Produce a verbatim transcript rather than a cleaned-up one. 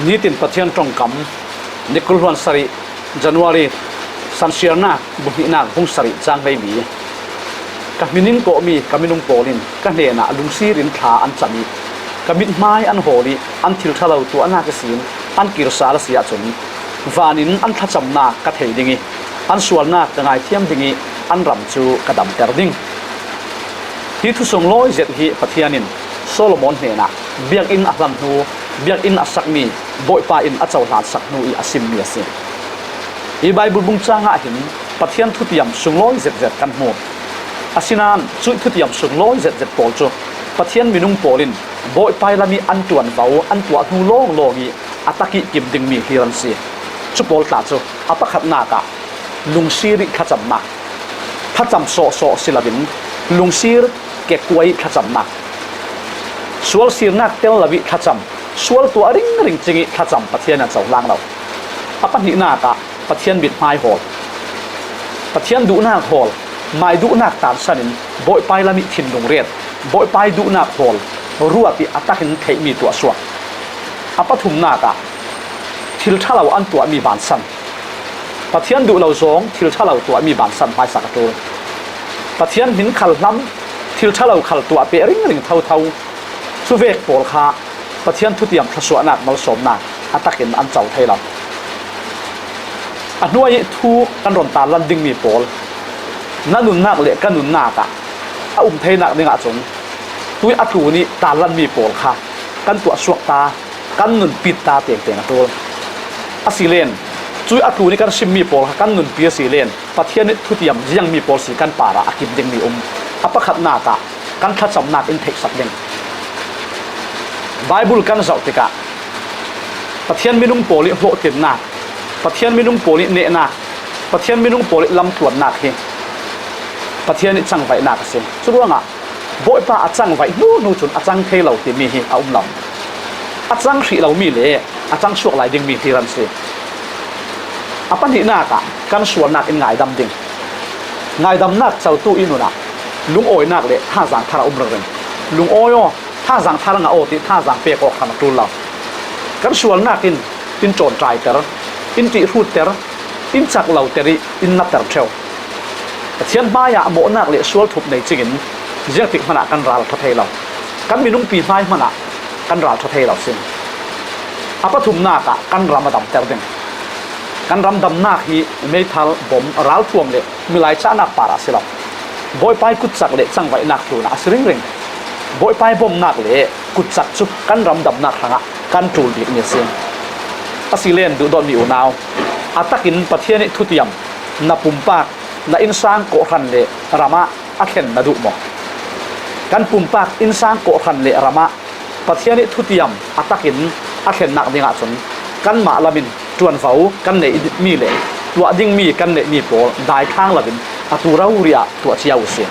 Nitin Pathian ṭongkam, ni kul hluan sarih, January, Sansiarnak bu hnihnak bung sarih cang hleili. Ka hmin in kawhmi ka minung pawl in ka hnenah lungsirin thla an cam ih, ka mithmai an hawl ih, an thil ṭha lo tuahnak ihsin an kir sal a si ahcun, van in an thlacamnak ka thei ding ih, an sualnak ka ngaithiam ding ih, an ram cu ka damter ding. Hi thu sunglawi zet hi Pathian in Solomon hnenah biakinn a hlan hnu, biakinn a sakmi Bawipa in a cohlan sak hnu ih a simmi a si. Hi Baibal bung cang ah hin Pathian thutiam sunglawi zetzet kan hmu. Asinain cuih thutiam sunglawi zetzet pawl cu Pathian minung pawl in Bawipa ih lam ih an ṭuanvo, an tuah hnu lawnglawng ih a tak ih kim dingmi hlir an si. Cu pawl tla cu a pakhatnak ah lungsir ih thlacamnak, thlacam sawhsawh si loin lungsir kekkuai ih thlacamnak, sual sirnak tel lo ih thlacam, sual tuah ringring cing ih thlacam Pathian in a cohlang lo. A pahnihnak ah Pathian mithmai hawl, Pathian duhnak hawl, mai duhnak tansan in Bawipa ih lam ih thinlung ret, Bawipa ih duhnak hawl ruat ih a takin theihmi tuahsuak. A pathumnak ah thil ṭha lo an tuahmi bansan, Pathian duh lo zawng thil ṭha lo tuahmi bansan hmaisak a ṭul. Pathian hmin khal hlam, thil ṭha lo khal tuah peh ringring thotho. Cuvek pawl kha Pathian thutiam thlawsuahnak malsawmnak a takin an co thei lo. A hnuai ih thu kan run tarlan dingmi pawl, na nunnak le ka nunnak ah a um theinak ding ahcun tuih a tlun ih tarlanmi pawl kha kan tuahsuak ta, kan nunpi ta tengteng a ṭul. Asilen cuih a tlun ih kan simmi pawl kha kan nunpi asilen Pathian ih thutiam ziangmi pawl si kan parah a kim dingmi um. A pakhatnak ah kan thlacamnak in theihsak ding. Baibal kan zoh tikah Pathian minung pawl ih hlawhtlingnak, Pathian minung pawl ih nehnak, Pathian minung pawl ih lamtluannak hi Pathian ih cangvaihnak a si. Curuangah Bawipa a cangvaih hnuhnu cun a cang thei lo timi hi a um lo. A cang hrih lomi le a cang suak lai dingmi hlir an si. A pahnihnak ah kan sualnak in ngaidam ding. Ngaidamnak cotu ih nun ah lungawinak le thazaang thar a um ringring. Lungawi aw, thazaang thar ngah aw ti thazaang pek awk khan a ṭul lo. Kan sualnak in in ṭawnṭaiter, in ṭihhrutter, in cak loter ih in natter ṭheu. Pathian hmaiah mawhnak le sual thup nei cingin ziangtik hmanah kan ral ṭha thei lo. Kan minungpi hmai hmanah kan ral ṭha thei lo si. A pathumnak ah kan ram a damter ding. Kan ram damnak hi meithal, bom, ralthuam le milai cahnak parah a si lo. Bawipa ih kutcak le cangvaihnak tlunah a si ringring. Bawipa ih bomnak le kutcak cu kan ram damnak hrangah kan ṭul bikmi a si. Asilen duhdawtmi unau, a takin Pathian ih thutiam na pumpak, na innsang kawhhran le ram ah a thlen na duh maw? Kan pumpak, innsang kawhhran le ram ah Pathian ih thutiam a takin a thlennak ding ahcun kanmah lam in ṭuanvo kan neihmi le tuah dingmi kan neihmi pawl daithlang loin atu rori ah tuah cia uhsi.